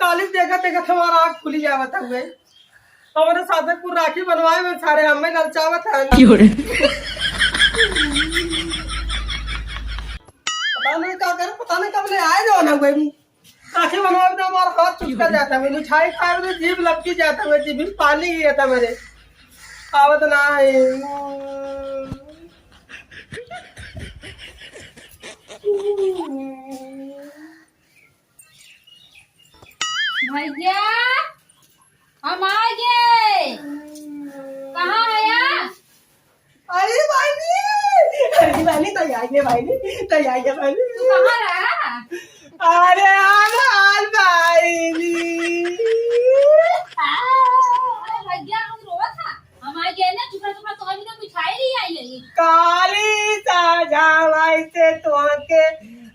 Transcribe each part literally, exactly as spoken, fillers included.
काली देखत देखत हमार आँख खुली जावत हउए। हमरे साथे कुल राखी बनवाए में सारे हमें ललचावत हैं। क्यों रे? पता नहीं का करे, पता नहीं कब ले आए जौन हउए। राखी बनवाए में हमार हाथ चुचका जात हउए, मिठाई खाए में जीभ लपकी जात हउए, जीभ में पानी गिरत हमारे। आवत ना है। भैया, हम आ गए। कहाँ है आप? अरे भाई, अरे भाई, तो आ गए भाई, तो आ गए भाई। तू कहाँ रहा? अरे, हम हाल भाई। अरे भैया, हम रोवत था। हम आ गए ना, चुपड़ा चुपड़ा तो अभी तो मिठाई नहीं आई है। काली साझा भाई से तोहके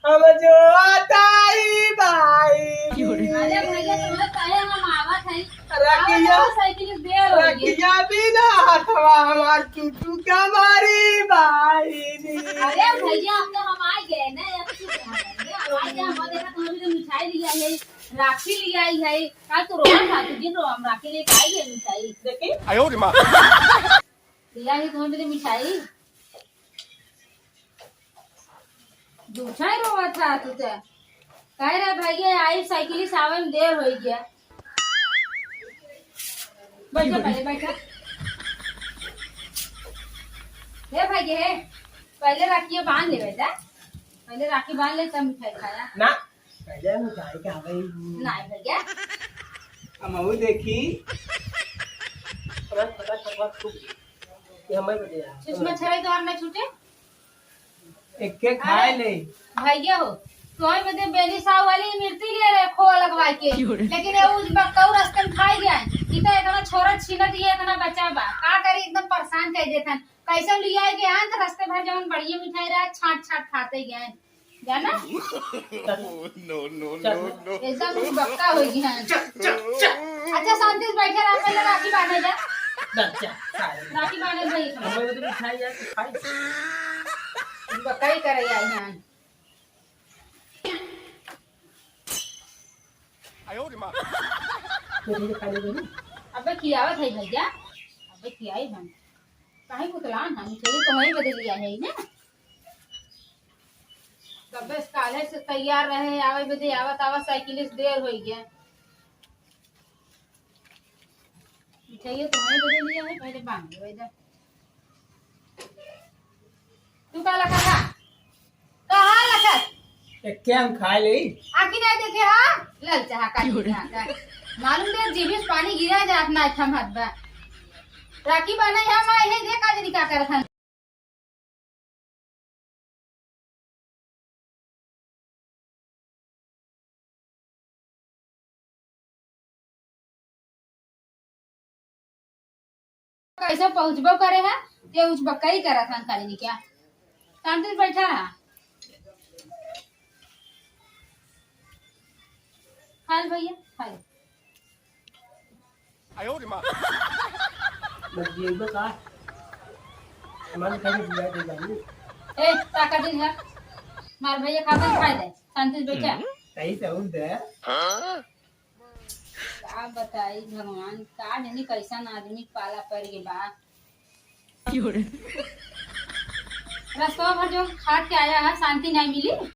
हम जो बताई भाई। अरे भैया, तुम्हें कहे हम आवत है। रखिया, आओ, साइकिल देर हो गई। रखिया बिना हथवा हमार चुचू का मारी भाई। अरे भैया, अब तो हम आ गए ना, अब चुप रहा। हम आ गए, हम देखा तुम्हें भी तो मिठाई लिया है, राखी लिया है। का तू रोवा था? तू जिन रोवा, हम राखी लेके आई है मिठाई। देखी? आयो रे माँ। लिया ही तुम्हें मेरी मिठाई। झूठा ही रोवा था तू तो। कह रहे भैया आई साइकिल से आवे में देर हो गया। बैठा पहले, बैठा। हे भैया, हे, पहले राखी बांध ले बेटा। पहले राखी बांध ले, तब मिठाई खाया। ना। पहले हम जाए के आ गई। नहीं भैया। हम वो देखी। थोड़ा छोटा छोटा खूब। ये हमें बदे यार। चश्मा छड़े तो हम ना छूटे। एक के खाए अरे, ले। भैया हो, तोय में दे बेली साहु वाली मिर्ची ले रहे खो लगवा के। क्यों रे? लेकिन ये उज बक्कऊ रस्ते में खाई गया। इतना, इतना छोरा छीनत ये इतना बच्चा बा। का करी, एकदम परेशान कर देथन। कैसे लिया है कि आन तो रस्ते भर जवन बढ़िया मिठाई रहा, छाट छाट खाते गए। जाना? No, no, चल। No, no। एकदम बक्का हो गई है। चल, चल, चल। अच्छा, शांति से बैठे रहा, पहले राखी बांधे जा। चल, चल, सारे। राखी बांधे भाई। हमारे तो मिठाई है, तो खाई। बक्का ही करे आई हैं। आयो रे माँ। मिठाई खा ले बहू। अबे खियावत है भैया, अबे खियाई हम। काहे कुतलान हम, मिठाई तो वहीं बदे लिया है ना। तबे से काले से तैयार रहे, आवे बदे, आवत, आवत साइकिल से देर होई गया। मिठाइयो तो वहीं बदे लिया है, पहले बांध ले, इधर। तू का लखा था? कहाँ लखा? एक क्या हम खा ले? आखी नहीं देखे, हाँ? लल चाहा का, का, का। मालूम दे, जीभी से पानी गिरा जात ना, थम हाथ बा। राखी बांधे हम आए हैं, देख आज निका करत हन। कैसे पहुँचबो करे है, ये उच बकई करत हन खाली नहीं क्या? शांति से बैठा रहा। खा ले भैया, खा ले। आयो रे माँ। बस ये तो का? हमारे घर में बुला दे जानी। ए, ताका दिन है। मार भैया खा के खा ले। शांति से बैठा। सही से उठ दे। का बताई भगवान, का जानी कैसन आदमी पाला पड़ गए बा। क्यों रे? रस्तवा भर जो खात के आया है, शांति नहीं मिली।